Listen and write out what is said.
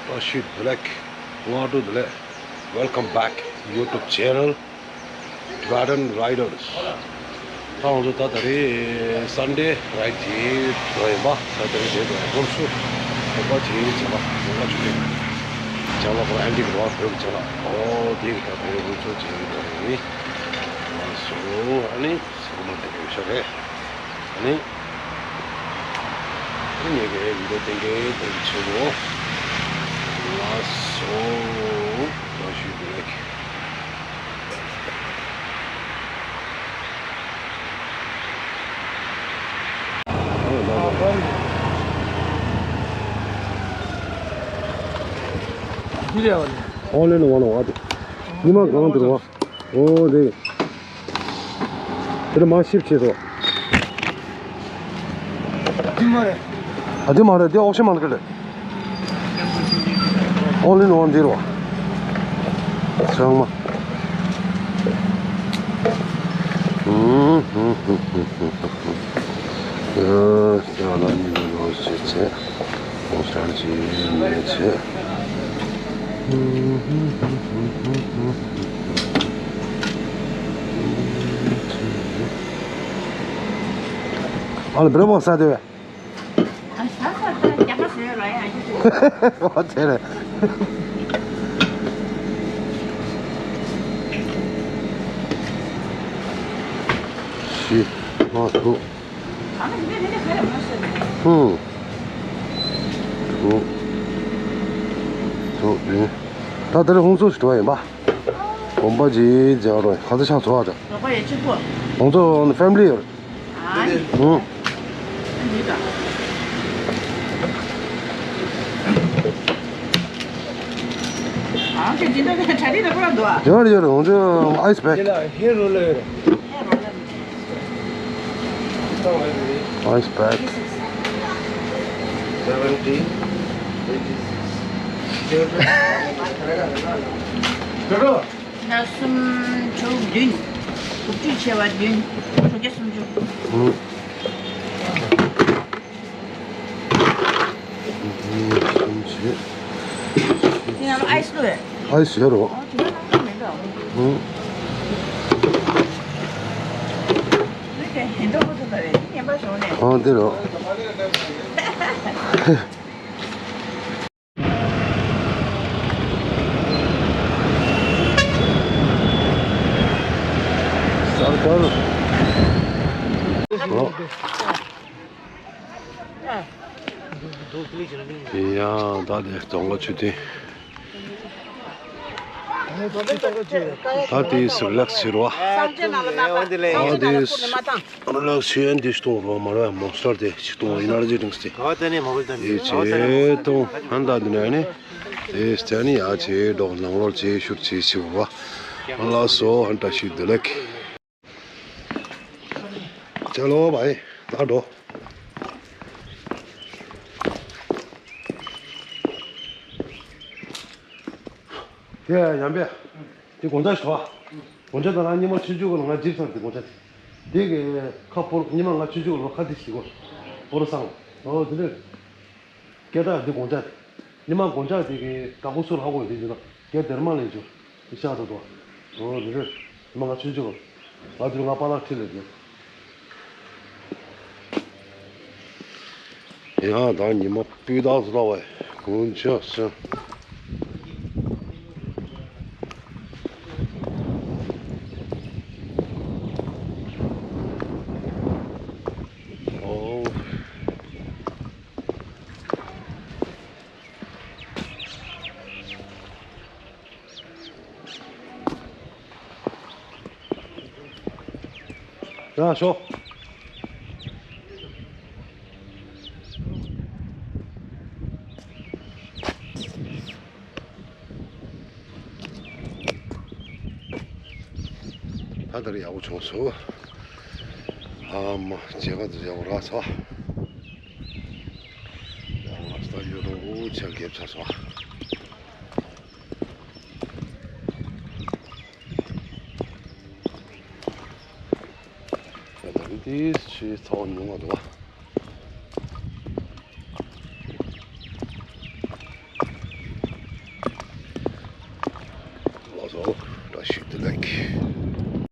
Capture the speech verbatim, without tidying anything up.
བཀྲ་ཤིས་བདེ་ལེགས། སྔ་དྲོ་བདེ་ལེགས། Welcome back YouTube channel Dragon Riders. ད་ང་ཚོ་ད་ད་རེས་Sunday ride བྱེད་འགྲོ་ཡིན་པ། ད་ད་རེས་བྱེད་འགྲོ་ཡིན། སྒོར་སུ་བོད་པ་བྱེད་ཡིན་བྱེད་པ། ཡོ་ག་ཆུ་ལེན་ཅང་ལ་པོ་ཨན་ཏི་གི་རོ་བོད་ཀྱི་ཅང་ལ་ཨོ་དེ་གི་ད་ད་རེས་ཧུན་ཚོ་བྱེད་ཡིན་འགྲོ་ཡིན། ང་ཚོ་ཨ་ནི། ཚང་མ་འདི་གའི་ཤ་རེད། ཨ་ནི། ཨ་ནི་ངས་ཀྱི་བི་ཌིའོ་ཏན་གའི་འདི་གི་ཆེད་དུ། ལགས་སོ། བཀྲ་ཤིས་བདེ་ལེགས། འདི་རེད་བ་ནི། ཨོ་ལེ་ནོ་བ་ནོ་བ་དེ། ཉི་མ་གང་དུ་རུ་བ། ཨོ་དེ། དེ་ལ་མ་ཤིབ་བྱེད་སོ། དེ་མ་རེད། ཨ་དེ་མ་རེད། དེ་ཨོག་ཤ་མ་ལ་ཀ་རེད། ཨོ་ལི་ནོ་འདི་རོ། ཚང་མ། ཧུམ་ཧུམ་ཧུམ་ཧུམ་ཧུམ། ཨ་ལ་ནི་ནོ་ཟེར་ཚེ། ཨོ་སི་ཀྲ་ལི་ཡ་ནས་ཚེ། ཨ་ལ་བེ་ར་བ་ས་དེ་བས། ཨ་ས་ས་ས་རྒྱ་གར་ཟེར་ལ་ཡ་ཡི་གོ། ཨོ་དེ་རེད། ཤི། ཨ་སུ། ཧུམ། ཐུག་ཐུག་ནི། ད་དེ་རིང་ཧུང་ཚོ་ཞིག་འགྲོ་བ་ཡིན་པ། དགོན་པ་ཅིག་མཇལ་རོགས། ག་ཚོད་ཆགས་ཚོ་བ་འདྲ། ཧུང་ཚོ་ཕེ་མི་ལི་ཡོད། ཨ་ནི། ཧུང་། ཡོད་རེད་ཡོད་རེད། ཧུང་ཚོ་ཨའི་སི་བེག། Ice bag. Seventy, eighty-six. ད་སུམ་ཅུ་བདུན། དགུ་བཅུ་ཆེ་བ་བདུན། དྲུག་བརྒྱ་སུམ་ཅུ། ཨུ། སུམ་ཅུ། དེ་ནང་ལ་ཨའི་སི་བླུགས་ཡོད། ཨའི་སི་ཡོད་རོ། ཨོ། དེ་ནང་ལ་མེད་འགྲོ། ཨུ། ཨོ་དེ་རོ། ཡ་ད་དེ་རྫོང་དཀར་ཆུ་ཐིགས། ད་དེ་སི་རི་ལེགས་ཟེར་བ། ད་དེ་རི་ལེགས་ཟེར་ཡན་དེ་ཞིག་གཏོང་རོགས། མ་རེད་མོན་སི་ཊར་དེ་ཞིག་གཏོང་ཨེ་ནར་ཇི་ཌི་རིང་སི་དེ། ཡེ་ཆེ་གཏོང་ཧན་ད་དེ་ནས་ནི། དེ་སྟེ་ནི་ཡ་ཆེ་འགྲོ་ནང་ལོར་ཆེ་ཤུར་ཆེ་ཞིག་བ། ལགས་སོ་ཧན་ད་ཤིག་བདེ་ལེགས། ཅ་ལོ་བའི་ད་འགྲོ། དེ་ཡང་པས། དེ་དགོང་དག་ཞོ། དགོང་དག་ད་ང་ཉི་མ་ཆུང་ཆུང་གི་ལ་ང་འཇིབ་ཚར། དེ་དགོང་དག་དེ་གི་ཁ་ཕོར་ཉི་མ་ང་ཆུང་ཆུང་གི་ལ་ཁ་དེ་ཞིག་གོ། ཕོར་སང་། ཨོ་དེ་རེད། སྐད་གྲགས་འདི་དགོང་དག་ཉི་མ་དགོང་དག་དེ་གི་བདག་པོ་སུ་ལ་ཧ་གོ་དེ་ཞིག་ལ་སྐད་སྡེར་མ་ལེན་ཆུ། དེ་ཤ་ཚ་དོ། ཨོ་དེ་རེད། ཉི་མ་ང་ཆུང་ཆུང་གི། ང་དུས་ང་པཱ་ལགས་ཁྲིད་ལས་དེ། ཡང་ད་ཉི་མ་སྤུས་དག་ཏུ་ལྟ་བས་དགུན་ཆ་སོན། ཨོ། ཡ་ཤོག་ད་ལྟར་ཡག་པོ་བྱུང་སོང་། ཨ་མ་མཇལ་ཁ་དུ་ཡག་པོ་རག་སོང་། ཡག་པོ་རག་སོང་། ཡོད་རུང་འུ་ཆ་རྒྱབ་ཆ་སོང་། ད་ལྟ་འདི་ཕྱི་ཚོགས་ཉུང་བ་འདུག་བ། བཀྲ་ཤིས་བདེ་ལེགས།